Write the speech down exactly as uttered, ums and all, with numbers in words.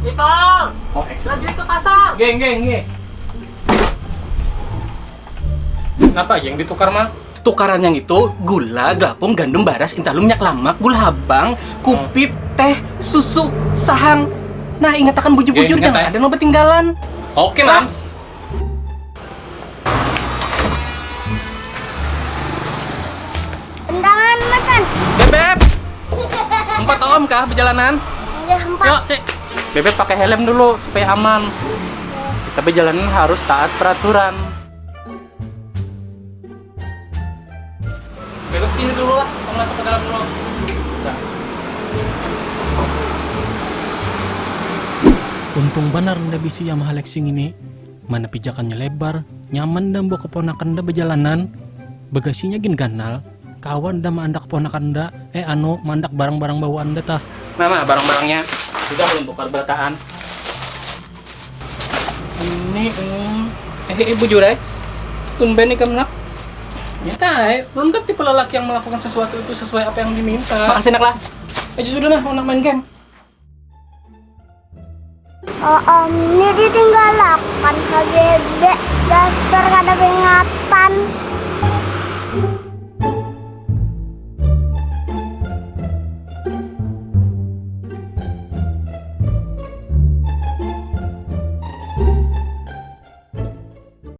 Ipal, oh, action. Laju ke pasar. Geng, geng, geng. Kenapa yang ditukar, Mang? Tukarannya itu gula, galapung, gandum, baras, intalu, minyak lamak, gula habang, kupip, teh, susu, sahang. Nah, ingatakan bujur-bujur, jangan ada nang ketinggalan. Oke, Mams. Tendangan macan. Bebep. Empat om kah berjalanan? Enggak empat. Yuk, cek. Bebep pakai helm dulu supaya aman. Kita berjalanan harus taat peraturan. Bebep sini dulu lah, masuk ke dalam dulu. Untung banar nda bisi Yamaha Lexing ini, mana pijakannya lebar, nyaman dah buat keponakan nda bejalanan, bagasinya gin ganal, kawa nda maandak keponakan nda, eh anu, maandak barang-barang bawaan nda tah. Nah, nah, barang-barangnya sudah ulun tukar berataan. Ini, hmm, eh, eh, bujur eh. Tumben ikam nak. Nyata eh, belum kan tipe lelaki yang melakukan sesuatu itu sesuai apa yang diminta. Makasih nak lah. Eh, sudah nah, mau nak main game. Oh, om, ini ditinggalakan H B B. Dasar kada peringatan.